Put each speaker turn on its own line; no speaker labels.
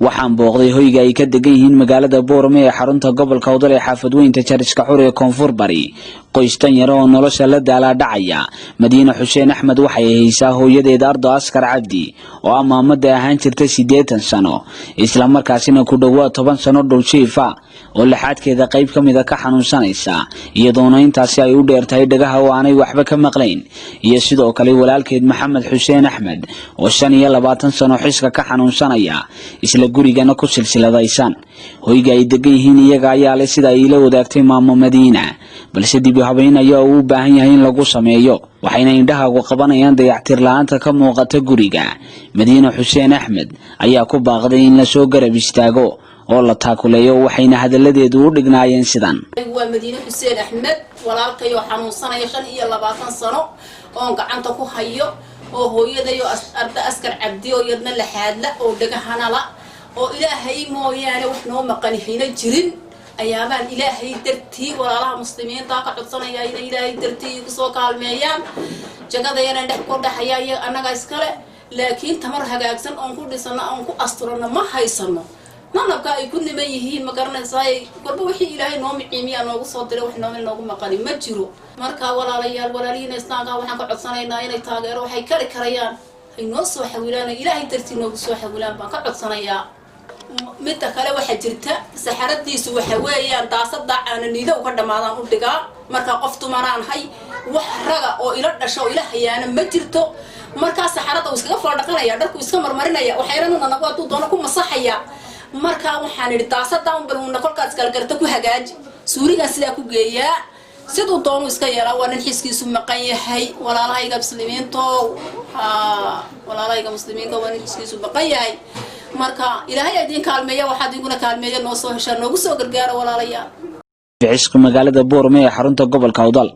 Waxaan booqday hoyga ay ka degan yihiin magaalada Boorame ee xarunta gobolka Awdal ee xaafadweynta Jariska Xur ee Koonfur Bari, qoys danyaro oo nolosha la daalaa dhacaya. Madiine Xuseen Axmed waxay haysaa hooyadeed Ardo Askar Cabdi oo ah maamada ahaan jirta 80 sano, islamarkaasina ku dhowaad 10 sano dhuljiifa oo laxaadkeeda qayb ka mida ka xanuunsanaysa, iyadoona intaasi ay u dheertahay dhagaha oo aanay waxba ka maqlayn, iyo sidoo kale walaalkeed Maxamed Xuseen Axmed oo 25 sano xiska ka xanuunsanaya, isla gurigana ku silsiladaysan. Hoyga ay degan yihiin iyaga ayaa leh, sida ay ila wadaagtay maamo Madiina, balse dib u habeyn ayaa uu u baahan yahay in lagu sameeyo, waxayna indhahaagu qabanayaan dayactir la-aanta ka muuqata guriga. Madiine Xuseen Axmed ayaa ku baaqday in lasoo garab istaago oo la taakuleeyo, waxayna hadalladeedu u dhignaayeen sidan.
Waa Madiine Xuseen Axmed. Walaalkayoo xanuunsanaya 25 sano oon gacanta ku hayo, oo hooyadayo Arda Askar Cabdi oo yadna laxaadla oo dhagahanala oo Ilaahay mooyaane wax noo maqani hayna jirin, ayaabaan Ilaahay dartii walaalaha muslimiinta ka codsanaya inay Ilaahay dartii igu soo kaalmeeyaan. Jagadayana dhex ku dhexaya iyo annaga iskale, laakiin tamar hagaagsan oon ku dhisano oon ku asturano ma haysano. Nanabka ay ku niman yihiin, ma garanaysaay, kolba wixii Ilaahay noo miciimiya noogu soo diray, wax nooma noogu maqani ma jiro. Marka walaalayaal, walaalihiina islaamka waxaan ka codsanaynaa inay taageero waxay kari karayaan ay noo soo xawilaan, Ilaahay dartii noogu soo xawilaan baan ka codsanayaa. Midda kale, waxaa jirta saxaradiisu waxa weeyaan daasada caananiida uga dhamaadaan u dhigaa. Markaa qof dumaraan hay, wax raga oo ila dhasho oo ila hayaana ma jirto. Markaa saxarada uu iskaga foodhaqanaya, dharku iska marmarinaya, waxayrananagu hadduu doono ku masaxaya. Markaa waxaan idhi daasada unbaluna kolkaas galgarta ku hagaaji, suurigan sidaa ku geeyaa, siduu doonu iska yeelaa. Waa nin xiskiisu maqan yahay. Walaalahayga muslimiinto, walaalahayga muslimiinka, waa nin xiskiisu maqan yahay. Marka Ilaahay idiin kaalmeeya, waxaad idinkuna kaalmeeya noo soo heshaa, noogu soo gargaara, walaalayaal.
Cishqi, magaalada Boorame ee xarunta gobolka Awdal.